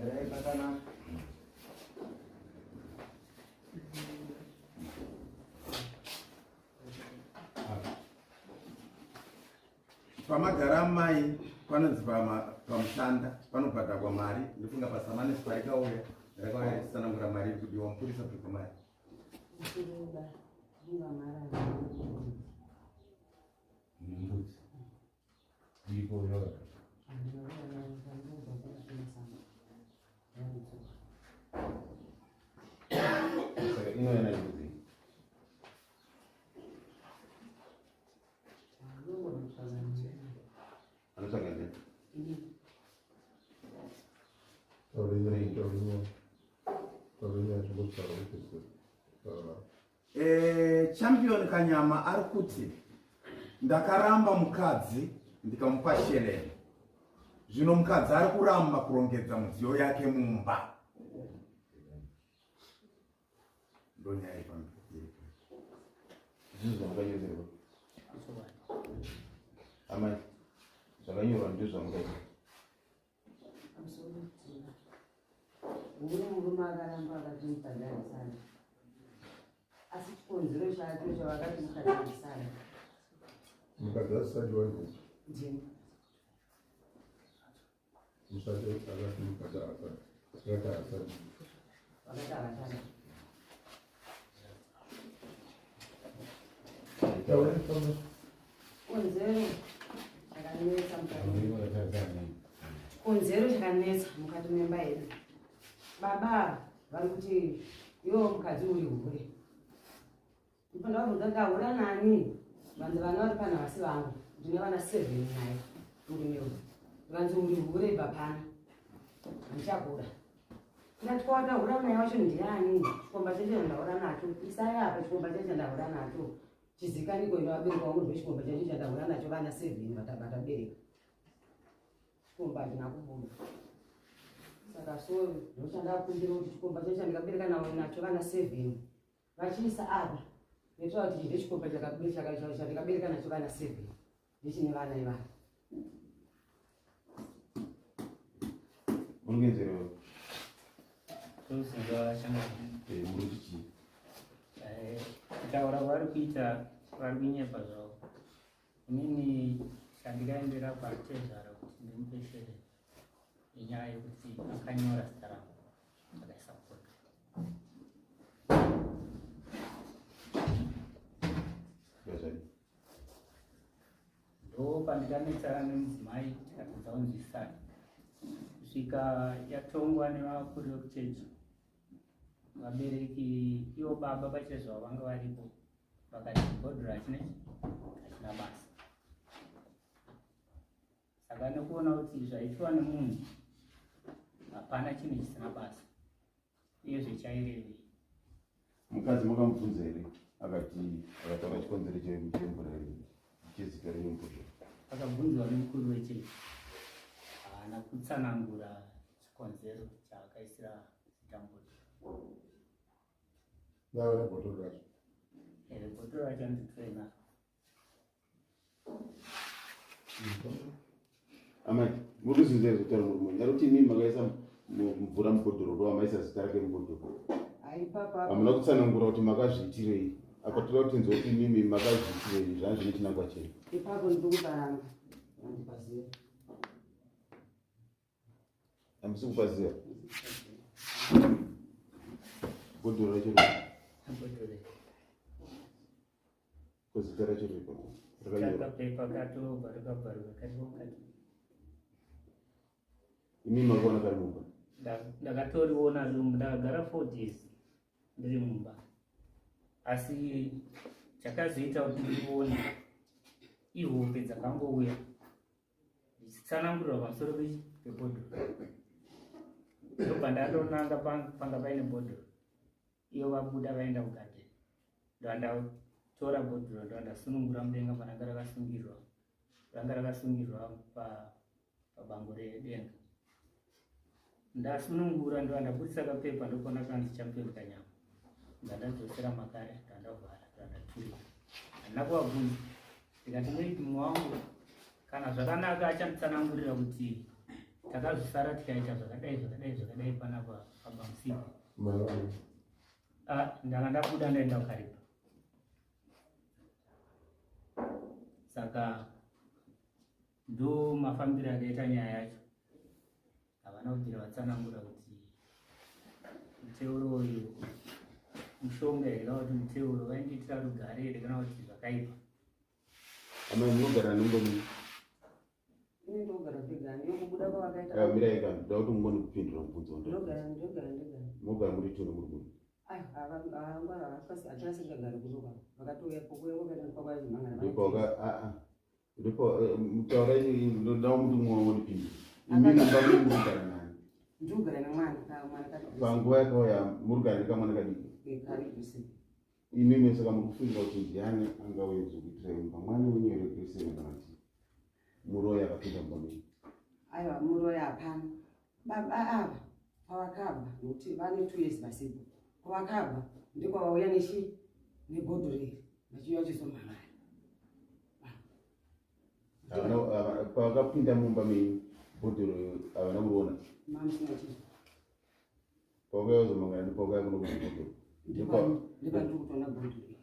Gadzirai pakanaka. Pamagara amai panonzi pamushanda panobhadharwa mari, ndofunga pasamanesi parikauya rakauya richitsanangura mari iri kudiwa mupurisa bviko mari. Mbudzi. Iripo yakagara. Saka inouya nayo mbudzi. Anotsvaga ndiani? Champion Kanyama ari kuti ndakaramba mukadzi ndikamupa sheleni, zvino mukadzi ari kuramba kurongedza mudziyo yake mumba. Ndonyaya iri pano. Zvinhu zvamukanyorerwa amai, zvakanyorwa ndizvo zvamukaita. Uri murume akaramba akati mukadzi harisana, asi chikonzero chacho chavakati mukadzi harisana, Mukadzi asati waivo ndini. Musati akati mukadzi asati akati asati Vakati havachada. Taurai pamwe. Konzero chakanetsa mukati, konzero chakanetsa mukati memba yedu, baba vari kuti iwo mukadzi uri hure. Ndipanda vabvunza ndahura nani, vanzi vana vari pana vasi vangu, ndine vana 7 naye murume uyu. Vanzi uri hure, ibva pano, handichakuda. Ndati kwawakahura naye wacho ndiani? Chikomba chacho chandahura nacho isai apa, chikomba chacho chandahura nacho chizikaniko ino vabereki vangu, zvechikomba chacho chandahura nacho vana 7 vatabereka, chikomba hachina kubuda. Saka so ndochandakumbira kuti chikomba chacho chandikabereka nacho vana 7 vachiisa apa, netoa kuti ndechikomba chandikabereka nacho vana 7, ndechine vana ivana. Muri kuenzera Toziva shamwari. Muri kuti chii? Kutaura kwavari kuita, vari kunyepa zvavo. Inini chandikaendera kwatezvara kuti ndimupe shere inyaya yekuti akanyora zita rangu akaisa foto. Zvazvadi. Ndo pandikanetsana nemudzimai, tikatadza kunzwisisana kusvika yatongwa nevakuru vekuchechi. Vabereki ivo baba pachezvavo vanga varipo, vakati bhodhoro hachina basa. Saka nekuona kuti zvaitwa nemunhu hapana chinhu chisina basa, uyezve chairevei. Mukadzi makamubvunza here? Akati akataura chikonzero chemvura here, chezita renyu mubhodhoro? Akabvunzwa nemukuru wechechi, haana kutsanangura chikonzero chaakaisira zita mubhodhoro. Navo nebhotoro racho. Ere bhodhoro racho nditoinaro. Amai, muri kuzvinzwa here zvekutaura murume wenyu? Ari kuti imimi makaisa mvura mubhodhoro, ndo amaisa zita rake mubhodhoro. Aipapa. Hamuna kutsanangura kuti makazviitirei. Apa toda kuti tinzwe kuti imimi makazviitirei, zvanga zvine chinangwa chei. Ipapo ndiri kuparamba, handipaziva. Hamusi kupaziva bhodhoro racho riri Bhodhoro ko zita racho riripo rakanyorwa? Kakapepa katobva rikabvarwa kariko mukati. Imimi makaona kari mumba? Ndakatoriona riri mumba, ndakagara 4 days ndiri mumba, asi chakazoita kuti ndirione ihope dzakangouya ndichitsanangurira pamusoro pebhodhoro. Ndobva ndandonanga panga paine bhodhoro, iyo vabuda vaenda kugadheni, ndoandatora bhodhoro, ndoandasunungura mudenga paranga rakasungirwa, ranga rakasungirwa pabango redenga. Ndasunungura, ndoandabudisa kapepa, ndokuona kanzi Champion Kanyama. Ndandadzosera makare, ndandavhara, ndandaturika. Handina kuvabvunza, ndikati maybe mumwe wangu kana zvakanaka achanditsanangurira kuti Takazosara tikaita zvakadai zvakadai zvakadai panapa pabamusipo. Ndanga ndabuda ndaenda kuKariba. Saka ndo mafambiro akaita nyaya yacho. Havana kubvira vatsanangura kuti muteuro uyu mushonga here kana kuti muteuro vaindiitira rugare here kana kuti zvakaipa. Amai munogara nemumba Ini ndogara ndega, ndokubuda kwavakaita. Mirai kani, ndoda kuti mungone kupindura mubvunzo wangu. Ndogara ndogara ndega. Munogara muri two nemuri Aiwa, havasingagari kuno kwavo. Vakatouya kuuya kwakaita kwakazvimhangana. Ndipo mutaura ndoda kuti mumwe wondipindura. Imi mumba muri kugara nani? Ndogara nemwana, kamwana kari. Panguva yakauya muri kugara nekamwana kadiki. Kari Grisi. Imi mese muri kufunga kuti ndiani angauye kuzokuitirai mumba mwana wenyu here Grisi kana kuti muroyi akapinda mumba menyu? Aiwa, muroyi hapana. Baba ava pavakabva, nokuti vane 2 years vasipo. Pavakabva ndikwavauya nechi nebhodhoro iri vachiuya vachizomhangana. Pavakapinda mumba menyu bhodhoro havana kuriona. Mamusina chii? Pavakauya kuzomhangana ndipavakauya kunoona bhodhoro. Ndipandiri kutoona bhodhoro iri.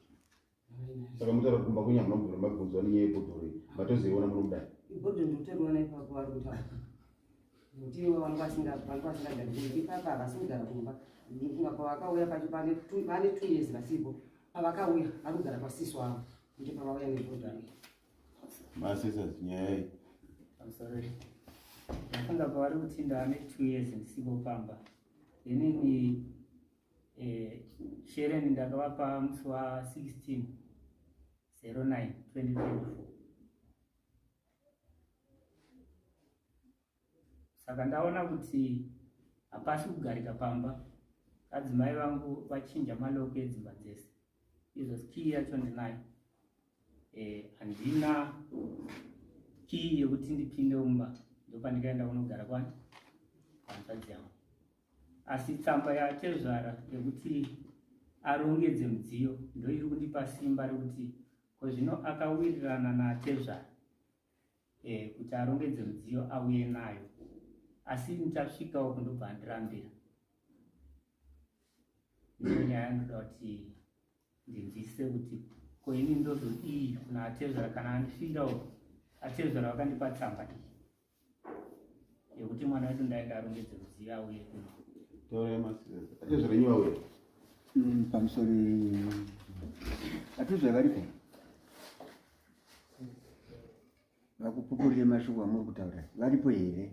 Saka mutaura kuti kumba kwenyu hamuna kubvira mabvunzwa nenyaya yebhodhoro iyi, matozoiona muno mudare. Bhodhoro ndikutoriona ipapo vari kutaura. Nokuti ivo vanga vasingagari kumba. Ipapa havasi kugara kumba. Ndinofunga pavakauya pacho pane 2 years vasipo. Pavakauya vari kugara kwasisi wavo. Ndipo pavauya nebhodhoro iri. Masisas, nyaya iyi. Pamusoro ndafunga pavari kuti ndane 2 years ndisipo pamba. Inini shereni ndakavapa musi wa 16/09/2024. Saka ndaona kuti hapasi kugarika pamba. Adzimai vangu vachinja maloko edzimba dzese. Izvo key yacho ndinayo. Handina key yekuti ndipinde mumba, ndopandikaenda kunogara kwani hanzvadzi yangu. Asi tsamba yatezvara yekuti arongedze mudziyo ndoiri kundipa simba rekuti kozvino akawirirana natezvara kuti arongedze mudziyo auye nayo. Asi ndichasvikawo kundobva andirambira. Ndiyo nyaya yandoda kuti ndinzwisise kuti ko ini ndozodii kuna atezvara kana andisvirawo. Atezvara vakandipa tsamba iyi yekuti mwana wedu ndaenda arongedze mudziyo auye kuno. Taurai masisas. Atezvara enyu vauya? Pamusoro atezvara varipo vakupupurire mashoko amuri kutaura varipo here?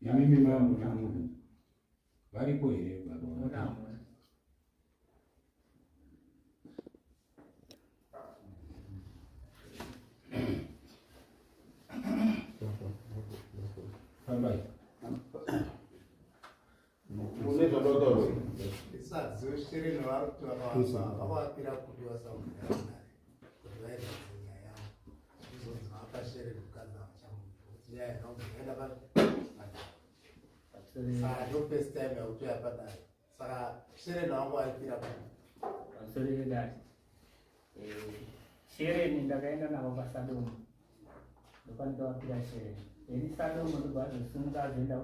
Imimi mamuri varipo here baba? Muna. Fambai. Mune zvanotaurwa. Isadziwe shereni vari kuti vakavapira kudiwa samudare kuti vaendese nyaya yavo. Izonzi vapa shereni mukadzi havachamupi kuti nyaya yakaenda padare. Saka ndo first time yakutoya padare. Saka shereni vangu vaipira kupi. Pamusoro pedare. Shereni ndakaenda navo paSadomo. Ndopandikavapira shereni. Then Sadomo ndobva azosunga azoenda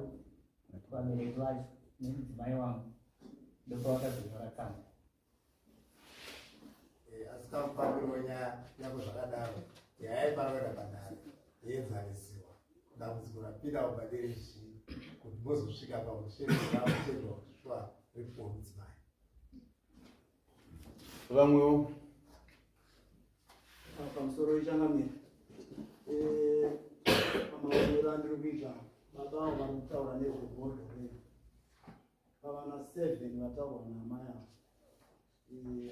kuvabereki vacho nemudzimai wangu. Ndopavakazonyora tsamba. Asi kamufambiro wenyaya yako zvakadaro nyaya yaifanira kuenda padare yenzanisiwa. Dambudziko rapinda mubadere chii kuti mozosvika pakuti shereni vakutendwa kuti shuwa ripuwa mudzimai. Vamwewo. Pamusoro ichangamira. Pamaonero andiri kuita baba avo vari kutaura nezvebhodhoro iri. Pavana 7 vataurwa naamai avo.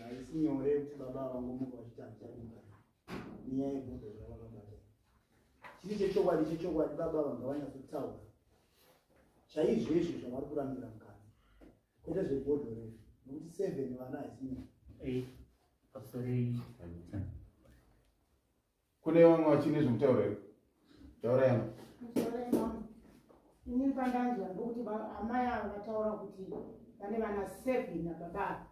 Haisi nyore kuti baba ava vangomuka vachiti handichadi mukadzi. Nenyaya yebhodhoro ravakabata. Chiri chechokwadi chechokwadi baba ava ngavanyatsotaura chaizvo izvo zvavari kurambira mukadzi. Kwete zvebhodhoro izvi. Nokuti 7 vana haisi nyore. Pamusoro Kune vamwe vachine zvekutaura here? Taurai ama. Inini pandanzwa ndokuti amai ava vataura kuti vane vana 7 nababa ava.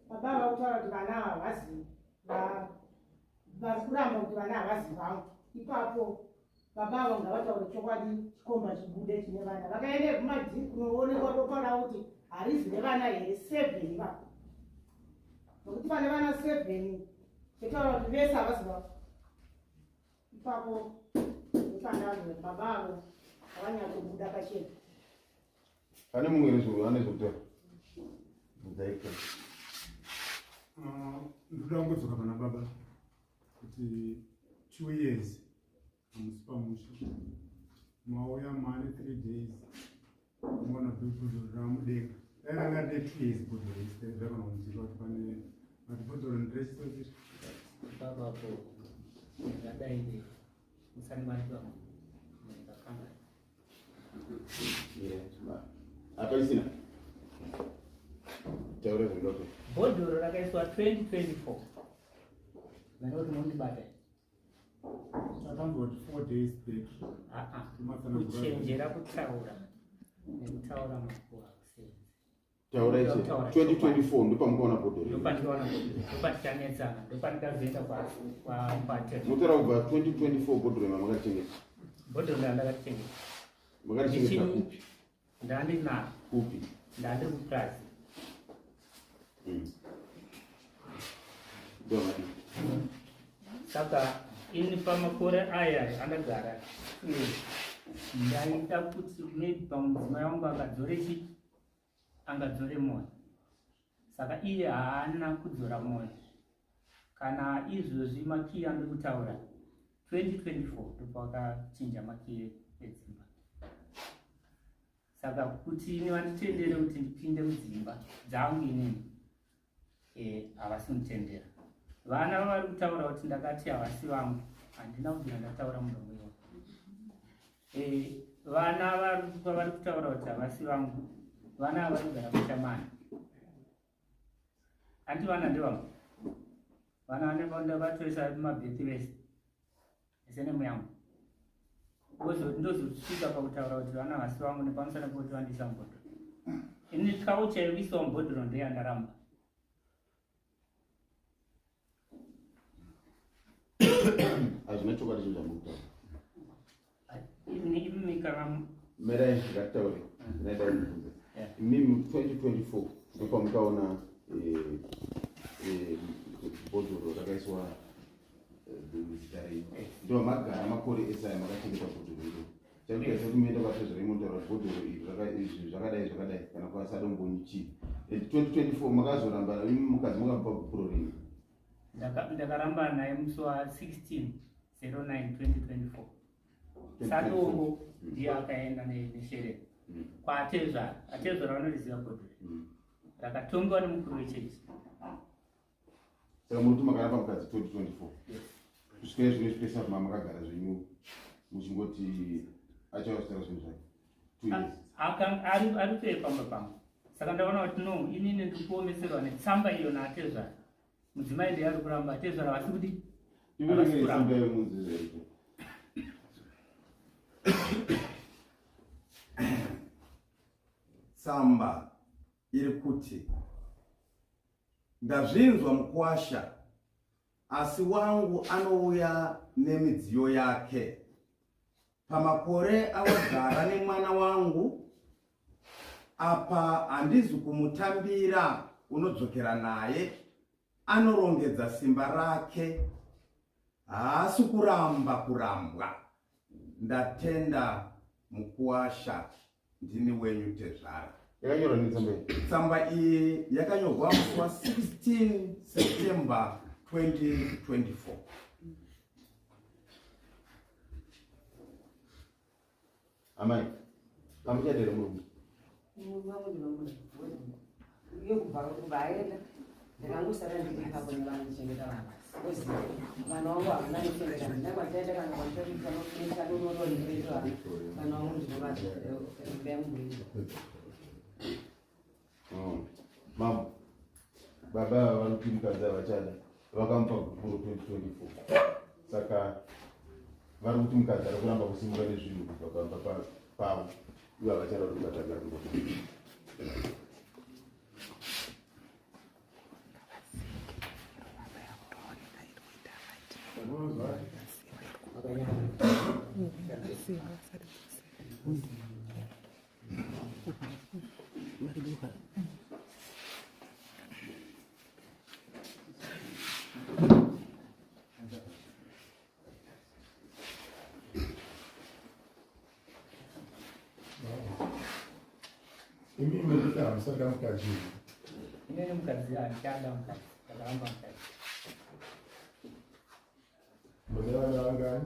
Baba ava kutaura kuti vana ava havazi vari kuramba kuti vana havazi vangu. Ipapo Baba avo ngavataure chokwadi, chikomba chibude chine vana. Vakaenda kumadhiri kunoonekwa ropa ravo kuti harizi revana here seven ivavo, nokuti vane vana seven chetaura kuti vese havasi vavo. Ipapo ndopandanzwa baba avo havanyatsobuda pachena. Pane mumwe here ane zvekutaura? Bvunzai. Ah, ndoda kungodzoka pana baba kuti 2 years hamusi pamusha, mauya mane 3 days, maona bhodhoro ramudenga. Dai ranga rine 2 years bhodhoro isi zvakana kunzwika kuti pane mati bhodhoro ndirechitotiri. Ipapapo ndingadai musandibatiwa ndakakanga. Apa isina taura zvindoto. Bhodhoro rakaiswa 2024, vanoti munondibata. Takanzwa kuti 4 days back. Aa, kuchenjera kutaura nekutaura makuhwa kusenzi. Taura iche. 2024 ndopamukaona bhodhoro? Ndopandikaona bhodhoro, ndopatichanetsana, ndopandikazoenda kwatezvara. Munotaura kubva 2024 bhodhoro mamakachengeta? Bhodhoro ndandakachengeta. Makarichengeta kupi? Ndandinaro. Kupi? Ndandiri kupurazi. Ndomadii? Saka ini pamakore aya andagara, ndaida kuti maybe pamudzimai wangu akadzore chi angadzore mwoyo. Saka iye haana kudzora mwoyo. Kana izvozvi makiyi andiri kutaura, 2024 ndopakachinja makiyi edzimba. Saka kuti ini vanditendere kuti ndipinde mudzimba dzangu inini, havasi kunditendera. Vana vavari kutaura kuti ndakati havasi vangu, handina kubvira ndataura muromo iwo. Vana vari kutaura kuti havasi vangu, vana ava vari kugara kuchamani, handi vana ndevangu. Vana ndavatoisa mumabheti vese ese nemuyangu. Ndozosvika pakutaura kuti vana vasi vangu nepamusana pekuti vandiisa mubhodhoro. Ini kaucha yekuiswa mubhodhoro ndeyandaramba. Hazvina chokwadi chinhu zvamuri kutaura. Imi kana Merai, ngatitaure. Ndinaida kubvunza imimi, 2024 ndopamukaona bhodhoro rakaiswa zita renyu, ndo magara makore ese aya makachengeta bhodhoro iro. Chakuita sekuti muenda kwatezvara imotaura kuti bhodhoro iri izvi zvakadai zvakadai, kana kwasadombonyi chii. 2024 makazoramba, imi mukadzi makamupa gupuro rini? Ndakaramba naye musi wa16 09 2024. Sadombo ndiye akaenda neshereni kwaatezvara. Atezvara vanoriziva bhodhoro rakatongiwa nemukuru wechechi. Saka muri kuti makaramba mukadzi 2024 kusvika izvino zvipesa makagara zvenyu muchingoti achauya zvinhu zvake 2 years? Ari kuye pamba pangu. Saka ndaona kuti no, inini ndiri kuomeserwa netsamba iyo naatezvara. Mudzimai ndiye ari kuramba, atezvara vasi kuti Iverengei tsamba yemunzi zvaito. Tsamba iri kuti, "Ndazvinzwa mukwasha, asi wangu anouya nemidziyo yake. Pamakore awagara nemwana wangu apa handizi kumutambira. Unodzokera naye, anorongedza simba rake, haasi kuramba kurambwa. Ndatenda mukuwasha, ndini wenyu tezvara." Yakanyorwa netsamba iyi? Tsamba iyi yakanyorwa musi wa16 September 2024. Amai, pamuchadere murume? Iye kubva aenda ndakangosara ndiri ipapo nevana, ndichengeta vana. Ozi vana vangu havana nekuchengeta, ndina kwanditaenda kana kwanditadorodorendera vana. Vana vangu ndinovada imba yangu ii. Oh. Mambo, baba ava vanoti mukadzi havachada, vakamupa gupuro 2024. Saka vari kuti mukadzi ari kuramba kusimuka nezvinhu kubva pamba pavo, ivo havachada kuti mukadzi agare kumba kwavo. Imi mekuti hamusada mukadzi. Inini mukadzi handichada mukadzi, ndakaramba mukadzi. Mune vana vangani?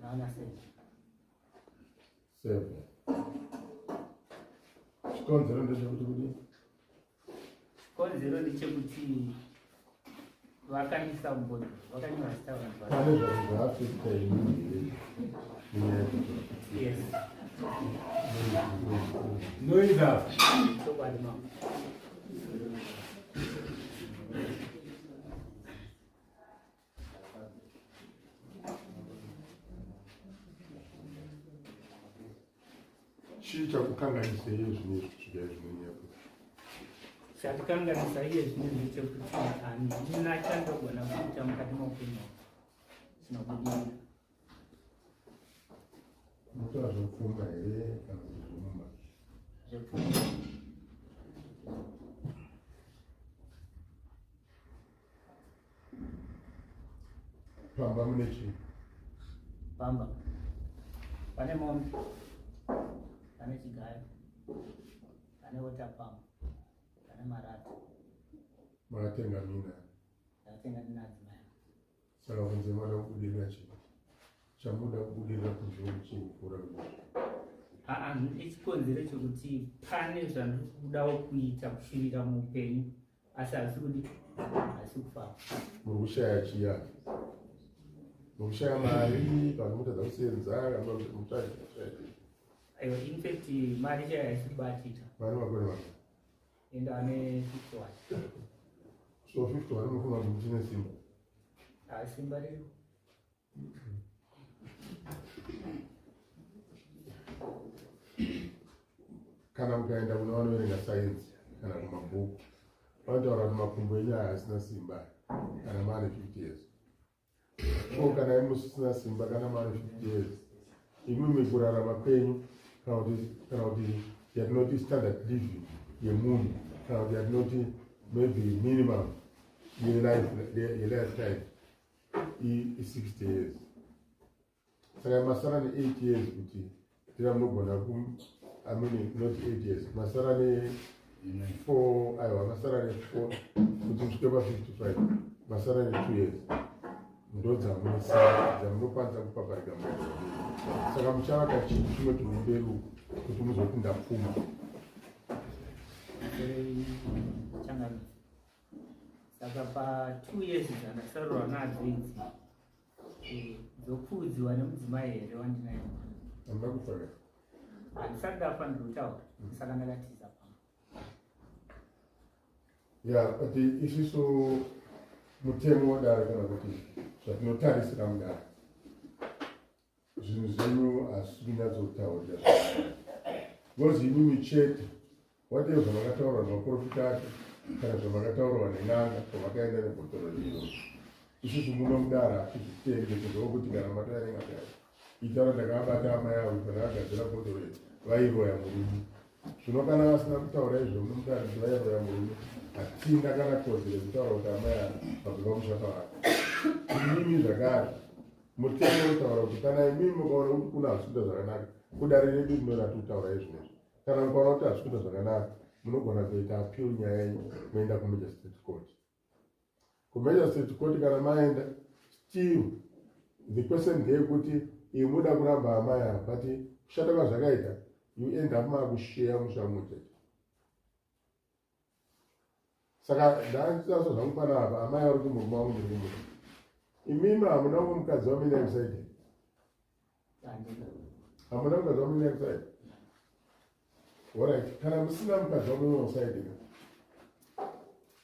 Vana seven. Seven. Chikonzero ndechekuti kudii? Chikonzero ndechekuti vakandisa mubhodhoro, vakanyora zita vanhu. Pane zvanhu zvaafekta imi here munyaya yekutora? Yes. Noida. Chokwadi mama. Chii chakukanganisa iye zvino izvi kusvika izvi munyaya yekuti? Chatikanganisa iye zvino ndechekuti handina chandogona kuita mukati meupenyu hwangu chinobudirira. Munotaura zvekupfuma here kana kuti zvemumba? Zvepfuma. Pamba mune chii? Pamba pane mombe, pane chigayo, pane water pump, pane marata. Makatenga mina? Ndakatenga ndina adzimai. Saka kunze mada kubudirira chii? Chamuda kubudirira kunze chii kupfuura kudii? Aa, ichikonzero chekuti pane zvandiri kudawo kuita kushirira muupenyu asi hazisi kudi hazisi kufamba. Muri kushaya chiya? Muri kushaya mari kana mutadza kusenza kana mushaya chii? Aiwa, in fact mari chaiyo haisi kubatika. Mari makore mangani? Enda ane 51. So 51 munofunga kuti muchine simba? Ah, simba riripo. Kana mukaenda kuna vanoverenga sayenzi kana kumabhuku vanotaura kuti makumbo enyu aya asina simba kana maane 50 years. Ko kana imi musisina simba kana maane 50 years, imimi kurarama kwenyu kana kuti yatinoti standard living yemunhu kana kuti yatinoti maybe minimum yelifetime i 60 years. Saka masara ne 8 years kuti tira munogona ku, I mean not 8 years, masara ne 4, aiwa masara ne 4 kuti musvike pa 55, masara ne 2 years ndo dzamunosara dzamunokwanisa kupaparika mumwe. Saka muchavaka chinhu chimwe chiri kumberi uku kuti muzoti ndapfuma. Changamire. Saka pa 2 years dzandasarurwa nadzo idzi dzopfuudziwa nemudzimai here wandinaye? Hamuna kufa here? Handisati ndafa, ndiri kutaura. Saka ndakatiza pamba. Ya, but isusu mutemo wedare kana kuti zvatinotarisira mudare, zvinhu zvenyu hazvisi kunyatsotaurika zvakanaka. Because imimi chete whatever zvamakataurwa nemaprofita acho kana zvamakataurwa nen'anga kwamakaenda nebhotoro rino, isusu muno mudare hatizvitendi kunze kuti kana matauya nen'anga yacho itaura ndakavabata amai avo pandakagadzira bhotoro iri vairoya murume. Zvino kana vasina kutaura izvo muno mudare kuti vairoya murume, hatina kana kodzero yekutaura kuti amai ava vabva pamusha pavari. Imimi zvakare mutemo unotaura kuti kana imimi mukaona kuti kuna hazvisi kuita zvakanaka kudare redu rinorati kutaura izvinezvi, kana mukaona kuti hazvisi kuita zvakanaka munogona kuita appeal nyaya yenyu moenda kumagistrate court. Kumagistrate court kana maenda, still the question ndeyekuti iyi muda kuramba amai ava, but kushata kwazvakaita you end up maakusheya musha mumwe chete. Saka ndachazo zvangu panapa, amai vari kuti murume wangu ndiri kumuda. Imimi hamuna umwe mukadzi wamene kusaidi? Hamuna mukadzi wamene kusaidi? Alright, kana musina mukadzi wamene kusaidi,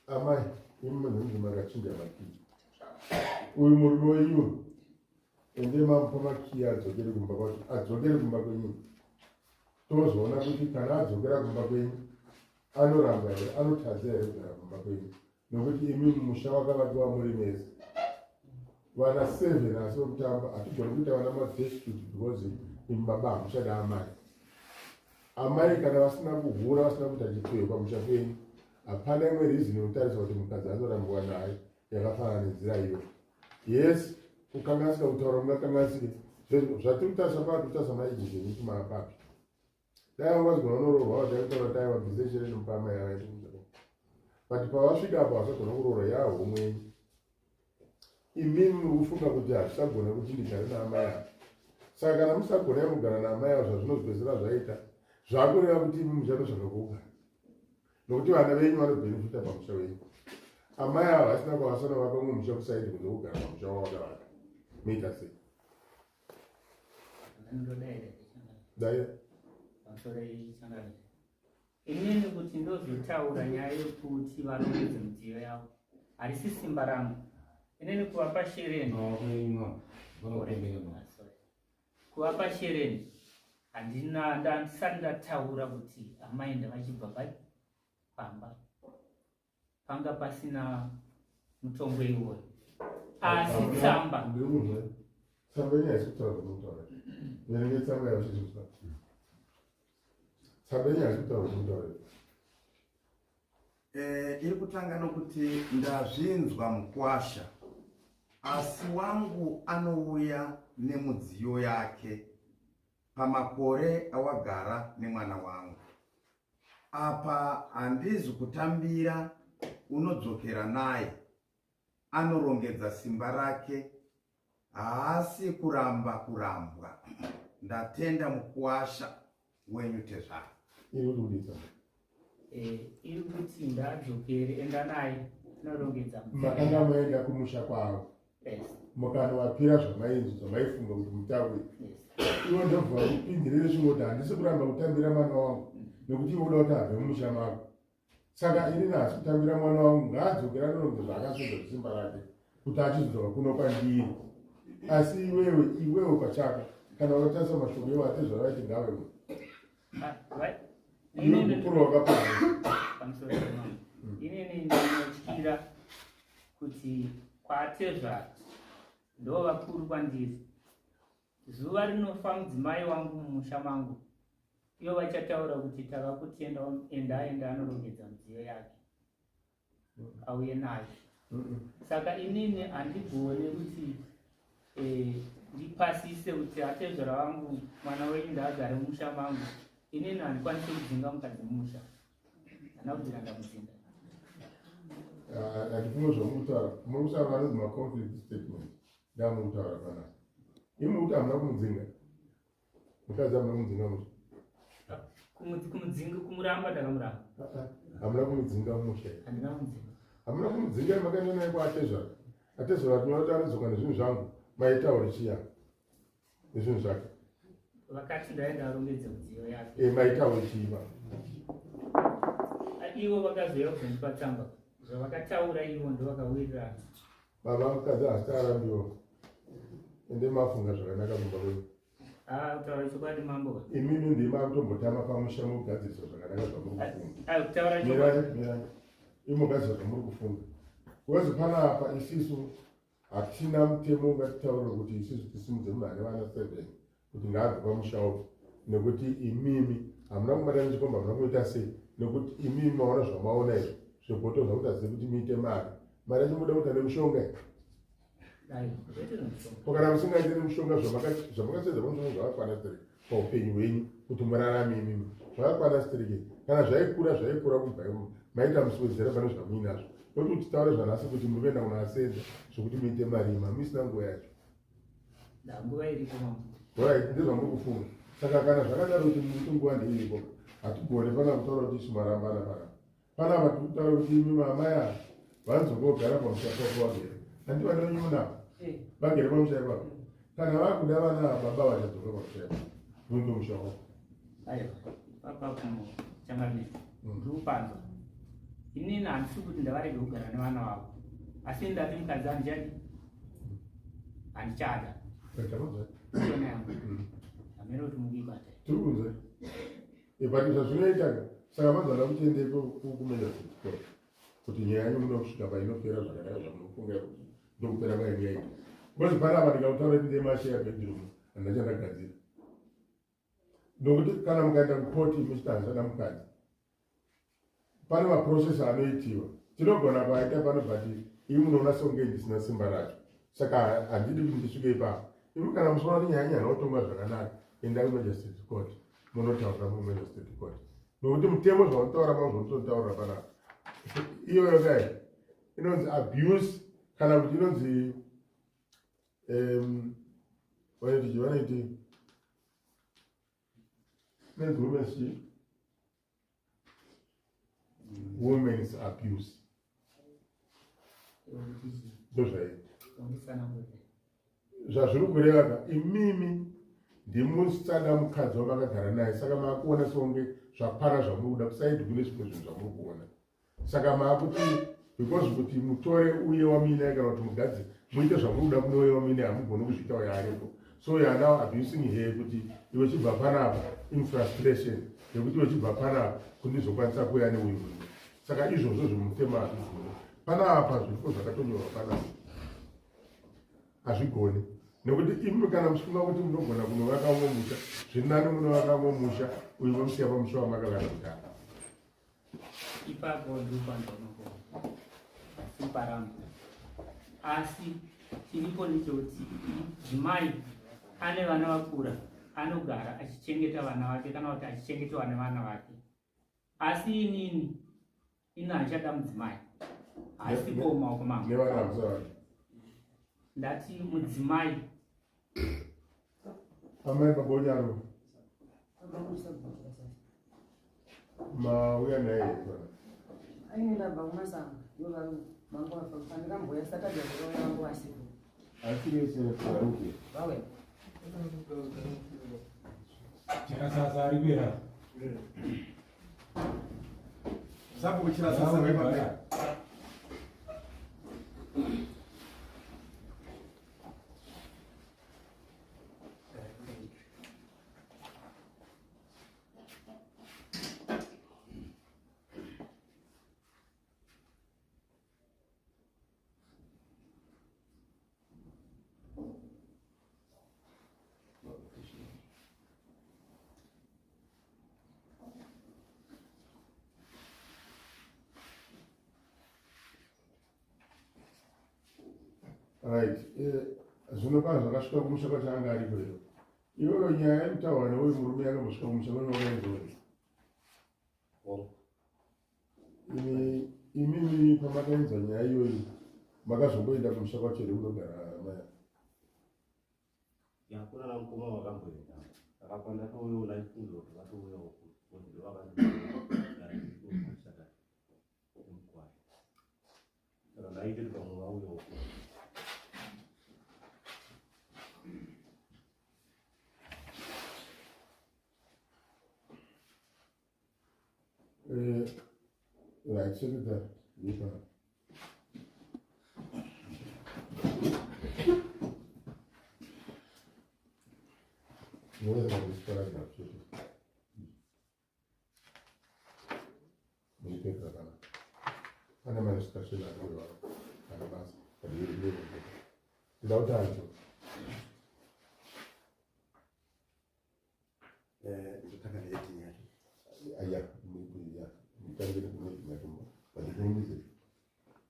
amai imi munhu makachinja makiyi. Uyu murume wenyu ende mamupa makiyi adzokere kumba kwacho, adzokere kumba kwenyu. Tozoona kuti kana adzokera kumba kwenyu anoramba here, anotadza here kugara kumba kwenyu, nokuti imi musha wakavakiwa muri mese vana 7 asi vekutamba hatigoni kuita vana madestitute because Imi baba hamuchada amai. Amai kana vasina kuhura, vasina kuita chipfuyo pamusha penyu, hapana imwe reason yekutarisa kuti mukadzi anorambiwa naye yakafanana nenzira iyoyo. Yes, kukanganisika kutaura kungakanganisike. Zvatiri kutarisa paa kutarisa maages enyu kuti maapapi. Dai vanga vazigona kunoroorwa vadai kutaura kuti aiwa bvise shereni mupa amai ava ende kumusha kwavo. But pavasvika apo havasagona kuroora yahomwe yenyu. Imimi muri kufunga kuti hazvisagona kuti ndigare naamai ava. Saka kana musagona kugara naamai ava zvazvinozopedzisira zvaita zvakureva kuti imi muchatotsvaka kwokugara. Nokuti vana venyu vanobhenefita pamusha wenyu. Amai ava vasina kwavasana vaka umwe musha kusaidi kunze kugara pamusha wavakavaka. Moita sei? Dai. Pamusoro ichangamire. Inini kuti ndozotaura nyaya yekuti varongedze midziyo yavo harisi simba rangu. Inini kuvapa shereni. Kuvapa shereni handina ndisati ndataura kuti amai ndavachibva pamba. Panga pasina mutongo iwoyo. Asi tsamba. Tsamba yenyu haisi kutaura zvamutaura. Verenge tsamba yauchizwa. Tsamba yenyu haisi kutaura zvamutaura. Eh, iri kutanga nokuti ndazvinzwa mukwasha asi wangu anouya nemudziyo yake pamakore awagara nemwana wangu apa handizi kutambira unodzokera naye anorongedza simba rake haasi kuramba kurambwa ndatenda mukuwasha wenyu tezvara eh, iri kuti ndadzokere enda naye anorongedza makanga maenda kumusha kwavo mukanovapira zvamainzi zvamaifunga kuti mutaure ivo ndobva kupindirire chimwe kuti handisi kuramba kutambira mwana wangu nekuti ivo uda kuti abve mumusha mako saka ini nhasi kutambira mwana wangu ngaadzokera anoronge zvaakaswedza zvisimba rake kuti achizodzoka kuno kwandiri asi iwewe iwewe pachako kana wakatarisa mashoko iwo atezvara vaiti ngave iwe mukuru wakapaa inini ndinotyira kuti kwatezvara ndo vakuru kwandiri zuva rinofa mudzimai wangu mumusha mangu ivo vachataura kuti tava kutenda enda aenda anorongedza midziyo yake auye nayo saka inini handigone kuti eh, ndipasise kuti atezvara vangu mwana wenyu ndaagare mumusha mangu inini handikwanise kudzinga mukadzi mumusha handina kubvira ndamudzinga ah, handifunge zvamukutaura muri kutaura anonzi maconflict statement ndamuri kutaura panapa imi kuti hamuna kumudzinga mukadzi hamuna kumudzinga musha kumudzinga kumuramba ndakamuramba hamuna kumudzinga musha handina kumudzinga hamuna kumudzinga makaenda naye kwaatezvara atezvara tinoona kuti anodzoka nezvinhu zvangu maitauri chiya nezvinhu zvake vakati ndaenda arongedze mudziyo yake e maitauri chiiva ivo vakazouya kuzondipa tsamba zvavakataura ivo ndovakawirirana Baba mukadzi haasi arambiwa. Ende mafunga zvakanaka kumba kwenyu. Ah, kutaura chokwadi mambo. Imimi ndimi makutombotama pamusha mugadzirisa zvakanaka zvamuri kufunga. Ah, kutaura chokwadi. Mirai, mirai. Imi mugadzirisa zvamuri kufunga. Because panapa isisu hatina mutemo ungatitaurire kuti isisu tisimudze munhu ane vana 7 kuti ngaabve pamusha upo nekuti imimi hamuna kubata nechikomba hamuna kuita sei nekuti imimi maona zvamaona izvo zvebhoto zvakuti azive kuti muite mari mari yacho muda kuita nemushonga ko kana musingaite nemushonga zvamakasvedza pamushonga zvakakwana stereki paupenyu hwenyu kuti murarame imimi zvakakwana stereki kana zvaikura zvaikura kubva maita musiwedzera pane zvamuinazvo noti kuti taure zvanhasi kuti muri kuenda kunoasedza zvekuti muite mari ima muisina nguva yacho nguva iripo mambo right ndezvamuri kufunga saka kana zvakadaro kuti muti nguva ndeiripo hatigone pana kutaura kuti isu marambana pana panapa tiri kutaura kuti imi mamai ava vanozongogara pamusha pako vagere handi vana venyu munavo eh. vagere pamusha ipapo kana vakuda vana ava baba vachadzoka pamusha ipapo unondo musha wako aiwa papa kuchangamira mm. ndiri kupanzwa inini handisi kuti ndavarege kugara nevana vavo asi ndati mukadzi handichadi handichada iona yangu hameno kuti mukuibata tiri kunze eh, but zvazvinoita saka manzana kuti ende kumenya kuchikoro kuti nyaya yenyu muno kusvika painopera zvakanaka zvamunofunga kuti ndokupera kwainyaita because panapa ndikakutaura kuti ndemasheya bedroom handina chandagadzira Nokuti kana mukaenda kukoti muchiti handichada mukadzi, pane maprocess anoitiwa. Tinogona kuaita pano, but imi munoona sekunge ndisina simba racho, saka handidi kuti ndisvike ipapo. Imi kana muchiona kuti nyaya nyaya unotonga zvakanaka, endai kumagistrate court, munotaurira mumagistrate court, nokuti mutemo zvaunotaura mauzvototaurira panapa. Iyoyo kai inonzi abuse, kana kuti inonzi vanoiti vanoiti inonzi women's chii? Women's abuse, ndozvaii zvazviri kureva ka. Imimi ndimusada mukadzi wamakagara naye, saka maakuona sekunge zvapana zvamuri kuda kuside, kune zvimwe zvinhu zvamuri kuona, saka maakuti because kuti mutore uye wamuinaye kana kuti mugadzi muite zvamuri kuda kune uye wamuinaye, hamugoni kuzviita uyo aripo. So you are now abusing her kuti iwe chibva panapa, in frustration yekuti iwe chibva panapa kundizokwanisa kuuya neuyu munhu. Saka izvozvo zvemutemo hazvigoni panapa, zviripo zvakatonyorwa panapa, hazvigoni, nekuti imi kana muchifunga kuti munogona kunovaka umwe musha, zviri nani munovaka umwe musha uyu mamusiya pamusha wamakavaka kudhara. Ipapo ndopandonogona siparamba, asi chiripo ndechekuti mudzimai ane vana vakura anogara achichengeta vana vake kana kuti achichengetwa nevana vake, asi inini ino handichada mudzimai, haasipo mumaoko mangu. Nevana hamusavadi. Ndati mudzimai. Amai babonyaro mauya naye here pana? Aine ndabva kumasanga, ndo vari vangu pandikamboya Saturday, vakauya vangu vasipo. Asiri vauya. Chirasasa ari kuera. Sabhuku Chirasasa vepapera. Right, zvino pane zvakasvika kumusha kwacho anga ariko here iyoyo nyaya yekutaura neuyu murume? Yakambosvika kumusha kwene wakaenzori imimi pamakaenzwa nyaya iyoyi, makazomboenda kumusha kwacho here kunogara maya? Yakuna namukoma vakamboenda, saka pandatouyawo ndaifungira kuti vatouyawo because ndovakandisaka mukwasha, saka ndaite kuti pamwe vauyawo. Right, secretary, nipa. Noverenga this paragraph chete. Muchipedza kana. Pane mainstruction ariwa kana basa. Ndida kuti anzwe. Ndotanga neheading yacho. Aya, ya, mutangire kune yacho. Pandikurumidze.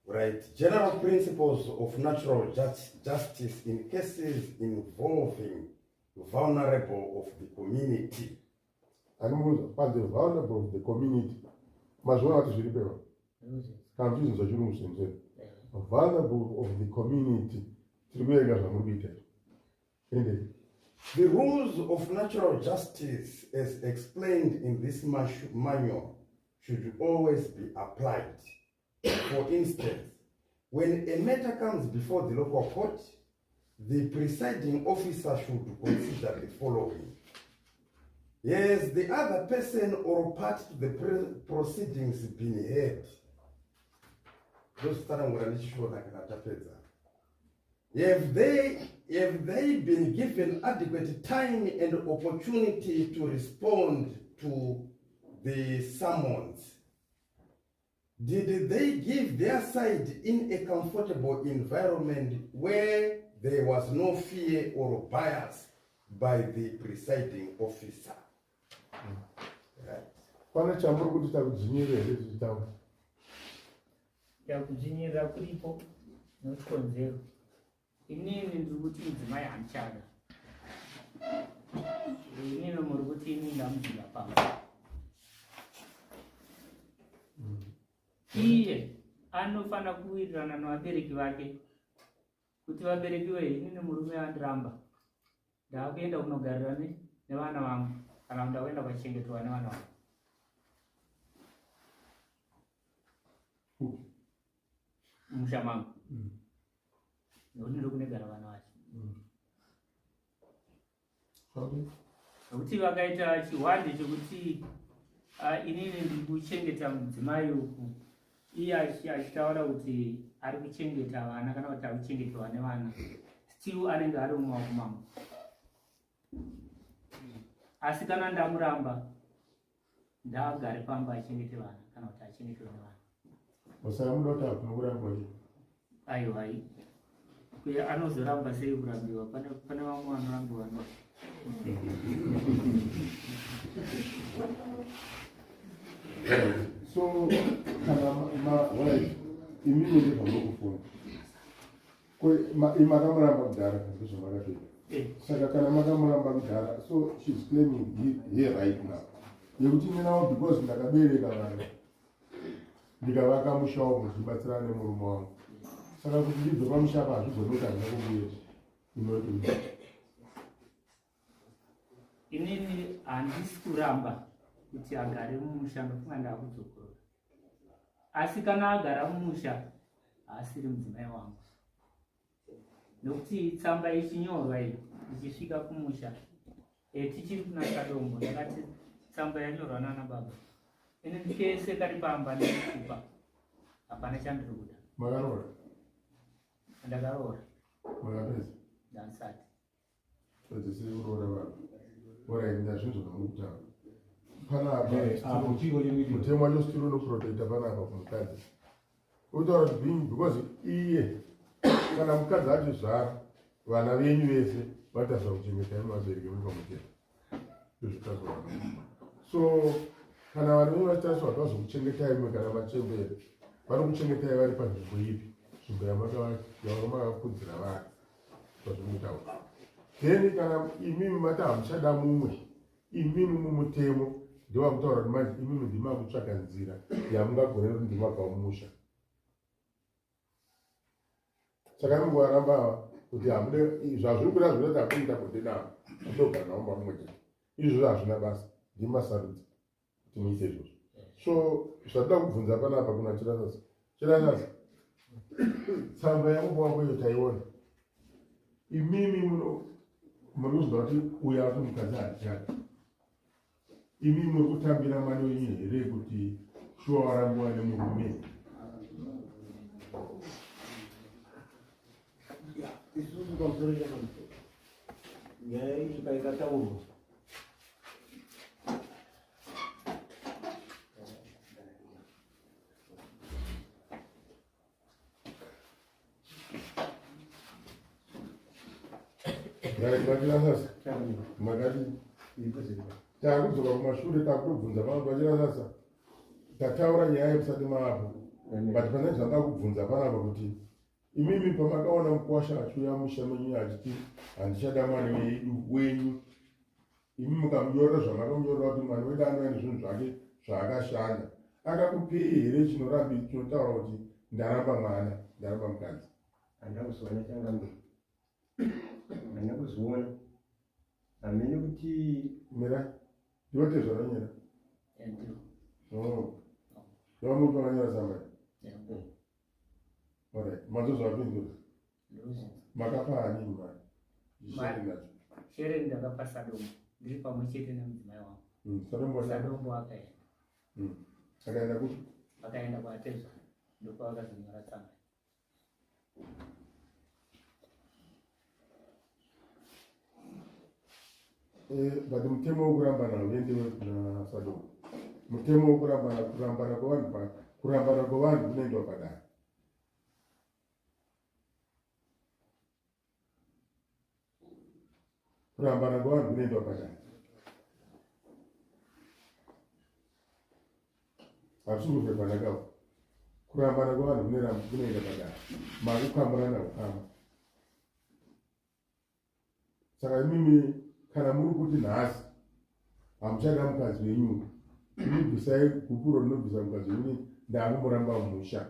Right. General principles of natural justice in cases involving vulnerable of the community. Anomuudza panze vulnerable of the community. Mazviona kuti zviri pepa. Kana muchizinzwa chirungu senzeni. Vulnerable of the community. Tiri kuverenga zvamuri kuita izvi. Ende. The rules of natural justice as explained in this manual should always be applied. For instance, when a matter comes before the local court, the presiding officer should consider the following. Has the other person or part to the proceedings been heard? Ndozvitsanangura ndichishona kana tapedza. Have they been given adequate time and opportunity to respond to the summons? Did they give their side in a comfortable environment where there was no fear or bias by the presiding officer? Pane chamuri kuti takudzvinyirira here tichitaura? Yakudzvinyirira kuripo nochikonzero. Inini ndiri kuti mudzimai handichada. Inini muri kuti ini ndamudzinga pamba. Iye anofanira kuwirirana nevabereki vake kuti vabereki wee inini murume andiramba ndakuenda kunogarira nevana vangu kana kuti ndakuenda kwachengetwa nevana vangu. Musha mangu nekuti ndokunegara vana vacho. Nekuti vakaita chihwande chekuti inini ndiri kuchengeta mudzimai uku iye achitaura kuti ari kuchengeta vana kana kuti ari kuchengetwa nevana, still anenge ari mumaoko mangu. Asi kana ndamuramba ndaagare pamba achengete vana kana kuti achengetwe nevana. Saka munoda kuti hakuna kurambwa here? Aiwa, kuye anozoramba sei kurambiwa? Pane vamwe vanorambiwa no. So kana right, imimi ndezvamuri kufunga. Makamuramba kudhara ndozvamakatoita. Saka kana makamuramba kudhara, so she's claiming here right now yekuti ininawo because ndakabereka vana ndikavaka musha wangu ndichibatsirana nemurume wangu, saka kuti ndibve pamusha apa hazvigoni kuti handina kubuya inoti Inini handisi kuramba kuti agare mumusha, ndofunga ndakudzokorora, asi kana agara mumusha haasiri mudzimai wangu, nokuti tsamba ichinyorwa iyi ichisvika kumusha tichiri kuna Sadombo, ndakati tsamba yanyorwa nana baba, ini kese kari pamba nekupa hapana chandiri kuda. Makaroora? Ndakaroora. Makapedza? Ndansati. Pedzisiri kuroora vanhu. Alright, ndazvinzwa zvamuri kutaura. Panapa Apo chiko chiri mutemo wacho still unoprotecta panapa kumukadzi. Utaura kuti being because iye kana mukadzi achizvara vana venyu vese vatarisa kuchengeta imi vabereki muri pamutemo. Ndozvitaurwa. So kana vana venyu vachitariswa kuti vazokuchengetai imwe kana machembere, vari kuchengetai vari panzvimbo ipi? Nzvimbo yamakakudzira vari pazvimutaura. Then kana imimi mati hamuchada mumwe, imimi mumutemo ndewakutaura kuti manje imimi ndimakutsvaga nzira yamungagone kuti ndimabva mumusha. Saka inongovaramba kuti hamude zvazviri kuda zvinoita hakuita bonde navo, hamudogara navo mumba mumwe chete. Izvozvo hazvina basa, ndimasarudza kuti muite izvozvo. So zvatoda kubvunza panapa kuna Chirasasa, Chirasasa, tsamba yamupa wako iyo taiona, imimi muri kuzwa kuti uyo ari mukadzi handichadi, imi muri kutambira mwana wenyu here kuti shuwa warambiwa nemurume? Isusu pamusoro chakambo nyaya iyi paikataurwa Right, vaChirasasa, makati takudzoka kumashure, takutobvunza pano. VaChirasasa, tataura nyaya yekusati maapo, but pane zvandada kubvunza panapa kuti imimi pamakaona mukwasha achiuya musha menyu achiti handichada mwana wedu wenyu, imi mukamunyorera zvamakamunyorera kuti mwana wedu anouya nezvinhu zvake zvaakashanda, akakupei here chinorambi chinotaura kuti ndaramba mwana, ndaramba mukadzi? Handina kuzoona changamiro, handina kuzoona hamene kuti Mira, ndivote zvakanyora. Oh, ndovamuri pakanyora tsamba. Alright, mazozvapindura? Makapa ani mari? Zvishandei nacho. Shereni ndakapa Sadombo ndiri pamwe chete nemudzimai wangu. Sadombo Sadombo akaenda. Akaenda kupi? Akaenda kwaTezva, ndokwavakazonyora tsamba. But mutemo wekurambana hauendewe kuna Sadombo. Mutemo wekurambana, kurambana kwevanhu, kurambana kwevanhu kunoendwa padare. Kurambana kwevanhu kunoendwa padare. Hakusi kuvhevhana kako. Kurambana kwevanhu kunoenda padare. Makukamurana ukama. Saka imimi kana muri kuti nhasi hamuchada mukadzi wenyu, imi bvisai gupuro rinobvisa mukadzi wenyu, ndakumuramba musha.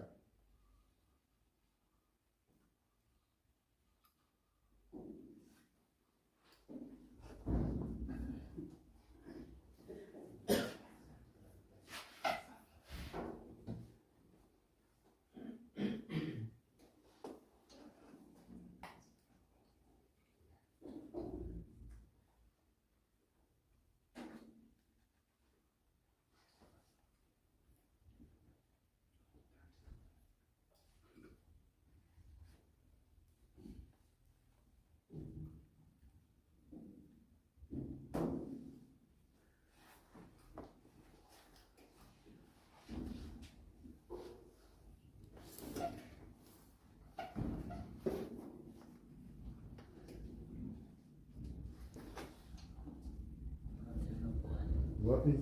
Wapi?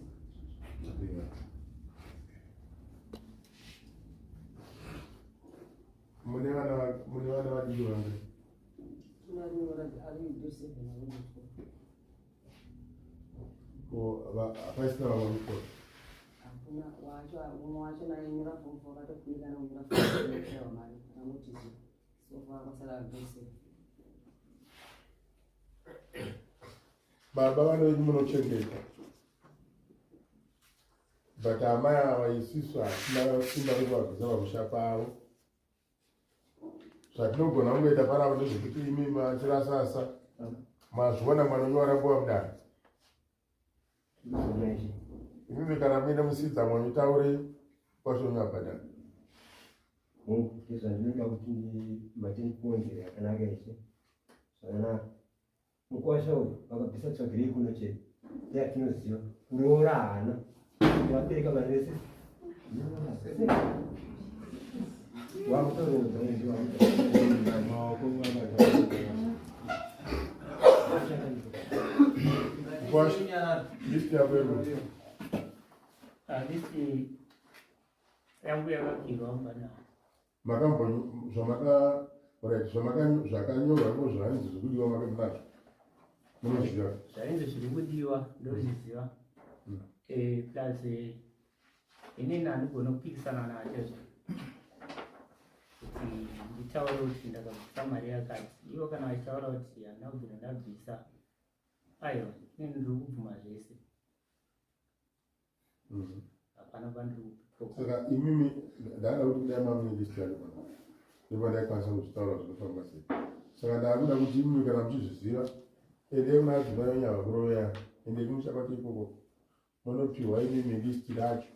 Mune vana vadiki vangu. Ko hapaisina vamwe mukoro? Hakuna wacho, umwe wacho nainyora form 4 akatofunikana kunyora form 4 mari akamutiza. So far kwasara vese. Baba vana venyu munochengeta, but amai ava isusu hatina simba rekuvabvisa pamusha pavo. Zvatinogona kungoita panavo ndezvekuti imi machirasasa mazviona mwana wenyu warambiwa mudare, imimi kana muine musidza mwenyu taurei kwasho abhadhara. Ndizvandinoda kuti matimupiwe nzira yakanaka ishe. Zvakanaka. Mukwasha uyu vakabvisa tsvagirei kuno chete yatinoziva kuroora haana vabereka vanhu vese wakutoroodza List yako iri List yangu yakakirwa mubana. Makambo zvamaka right zvamaka zvakanyorwa ngo zvainzi zviri kudiwa makambo munozviziva? Zvainzi zviri kudiwa ndozviziva. Plus inini handigoni kupikisana natezvo kuti nditaure kuti ndakabvisa mari yakati, ivo kana vachitaura kuti handina kubvira ndabvisa, aiwa, inini ndiri kubvuma zvese. Hapana pandiri kupoka. Saka imimi ndada kuti kudai mamune list yacho pano ndipo ndaikwanisa kuzvitaura zvinofamba sei. Saka ndakuda kuti imimi kana muchizviziva, endei kuna adzimai venyu avakuroveya, endei kumusha kwacho ikoko munopiwa imimi list racho.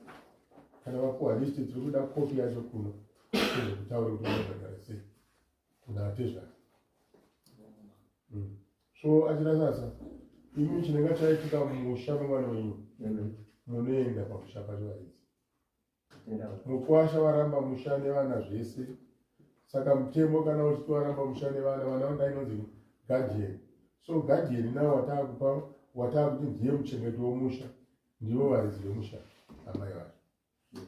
Kana vapiwa list, tiri kuda kopi yacho kuno kuzokutaura kuti unobhadhara sei kuna atezvara. So achirasasa imi chinenge chaitika mumusha memwana wenyu, munoenda pamusha pacho vaidzi mukwasha varamba musha nevana zvese. Saka mutemo kana uchiti waramba musha nevana, vana vanoda inonzi guardian. So guardian nawo wataakupa, wataakuti ndiye muchengeti womusha, ndivo varidzi vemusha, amai vacho.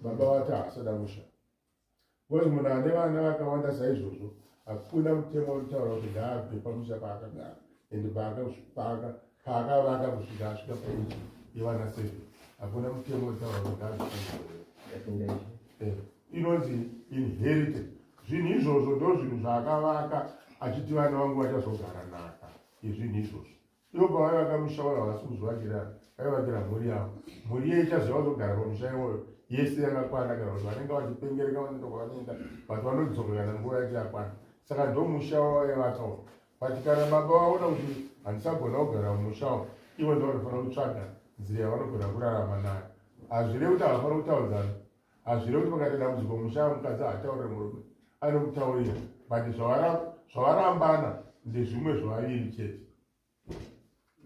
Baba vati haasada musha because munhu ane vana vakawanda saizvozvo, hakuna mutemo unotaura kuti ngaabve pamusha paakagara ende paakavaka kusvika asvika paage yevana 7. Hakuna mutemo unotaura kuti ngaabve pamusha. Inonzi inherited. Zvinhu izvozvo ndo zvinhu zvaakavaka achiti vana vangu vachazogara nhaka yezvinhu izvozvo. Ivo pavaivaka musha wayo havasi kuzvivakira, vaivakira mhuri yavo. Mhuri iye ichazova vazogara pamusha iwoyo yese yakakwana, kana kuti vanenge vachipengereka vanoenda kwavanoenda, but vanodzoka kana nguva yacho yakwana. Saka ndo musha wavaivakawo. But kana baba vaona kuti handisagona kugara mumusha umu, ivo ndo vanofanira kutsvaga nzira yavanogona kurarama nayo. Hazvirevi kuti havafanira kutaudzana, hazvirevi kuti pakaita dambudziko musha mukadzi haataurire murume, anomutaurira, but zvavarambana ndezvimwe zvavaviri chete.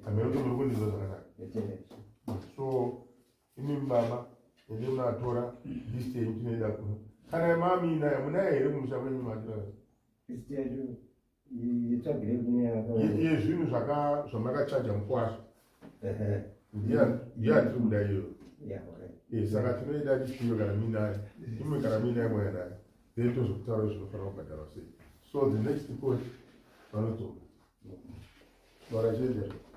Hameno kuti muri kundinzwa zvakanaka. So imi baba ende munatora list yenyu, tinoida kuno. Kana mami inayo, munayo here kumusha kwenyu matora? List yacho yetsvagirei kune Yezvinhu zvamakachaja mukwasha, ndiye atiri kuda iyoyo. Yeah, alright. Saka tinoida tipiwe kana muinayo, imwe kana muinayo mouya nayo, then tozokutaura zvinofanira kubhadharwa sei. So the next court vanodzoka marachiendera.